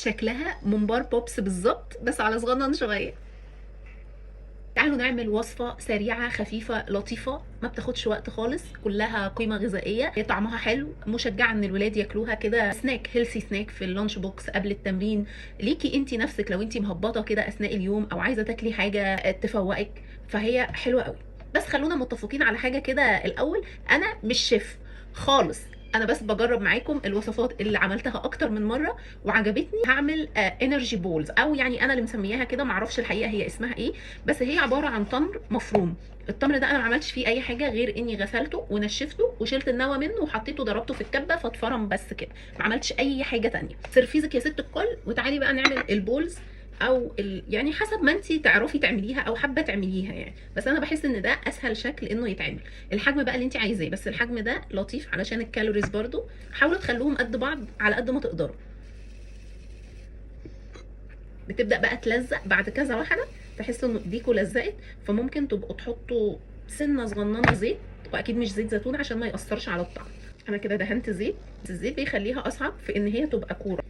شكلها ممبار pops بالظبط، بس على صغنن شوية. تعالوا نعمل وصفة سريعة خفيفة لطيفة، ما بتاخدش وقت خالص، كلها قيمة غذائية، طعمها حلو، مشجعة ان الولاد ياكلوها كده snack، healthy snack في ال lunch box قبل التمرين، ليكي انت نفسك لو انت مهبطة كده اثناء اليوم او عايزة تاكلي حاجة تفوقك، فهي حلوة قوي. بس خلونا متفقين على حاجة كده الاول، انا مش شيف خالص، انا بس بجرب معاكم الوصفات اللي عملتها اكتر من مرة وعجبتني. هعمل energy balls، او يعني انا اللي مسمياها كده، معرفش الحقيقة هي اسمها ايه، بس هي عبارة عن تمر مفروم. التمر ده انا ما عملتش فيه اي حاجة غير اني غسلته ونشفته وشلت النوى منه وحطيته ضربته في الكبه فاتفرم، بس كده، ما عملتش اي حاجة تانية. سرفيزك يا ست الكل، وتعالي بقى نعمل ال balls او يعني حسب ما انتي تعرفي تعمليها او حابة تعمليها يعني، بس انا بحس ان ده اسهل شكل انه يتعمل. الحجم بقى اللي انتي عايزاه، بس الحجم ده لطيف علشان ال calories برضو. حاولوا تخلوهم قد بعض على قد ما تقدروا. بتبدا بقى تلزق بعد كذا واحدة، تحسوا ان ايديكوا لزقت، فممكن تبقوا تحطوا سنة صغننه زيت، واكيد مش زيت زيتون عشان ما ياثرش على الطعم. انا كده دهنت زيت، الزيت بيخليها اصعب في ان هي تبقى كورة،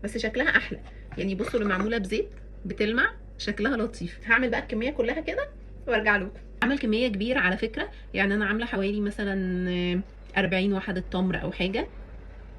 بس شكلها احلى يعني. بصوا اللي معمولة بزيت بتلمع، شكلها لطيف. هعمل بقى الكمية كلها كده وارجع لكم. عامل كمية كبيرة على فكرة، يعني انا عامله حوالي مثلا 40 وحده تمر او حاجة،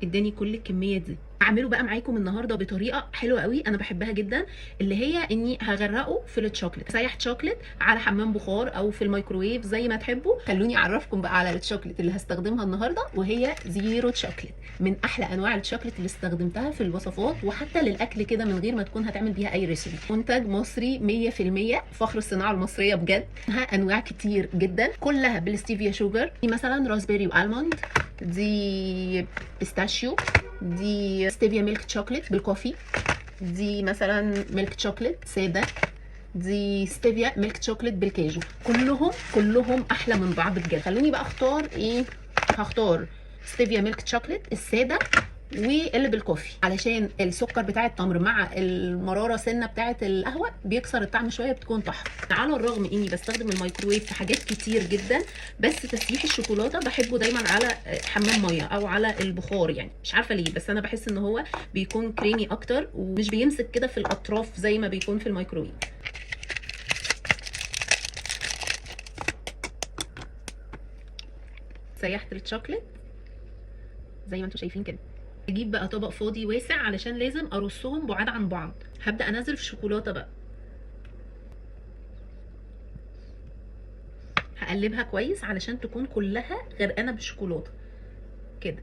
اداني كل الكمية دي. هعمله بقى معاكم النهارده بطريقة حلوة قوي انا بحبها جدا، اللي هي اني هغرقه في الشوكليت، سايح شوكليت على حمام بخار او في الميكروويف زي ما تحبوا. خلوني اعرفكم بقى على الشوكليت اللي هستخدمها النهارده، وهي zero chocolate، من احلى انواع الشوكليت اللي استخدمتها في الوصفات وحتى للاكل كده من غير ما تكون هتعمل بيها اي recipe. منتج مصري 100%، فخر الصناعة المصرية بجد. لها انواع كتير جدا، كلها بال stevia sugar. دي مثلا raspberry و almond، دي pistachio، دي stevia milk chocolate بال coffee، دي مثلا milk chocolate ساده، دي stevia milk chocolate بالكاجو. كلهم احلى من بعض بجد. خلوني بقى اختار ايه. هختار stevia milk chocolate السادة واللي بال coffee، علشان السكر بتاع التمر مع المرارة سنة بتاعه القهوة بيكسر الطعم شوية، بتكون تحفة. على الرغم اني بستخدم الميكروويف في حاجات كتير جدا، بس تسييح الشوكولاتة بحبه دايما على حمام مية او على البخار، يعني مش عارفه ليه، بس انا بحس ان هو بيكون كريمي اكتر ومش بيمسك كده في الاطراف زي ما بيكون في الميكروويف. سيحت الشوكليت زي ما انتم شايفين كده. اجيب بقى طبق فاضي واسع علشان لازم ارصهم بعاد عن بعض. هبدأ انزل في الشوكولاتة بقى، هقلبها كويس علشان تكون كلها غرقانة بالشوكولاتة كده.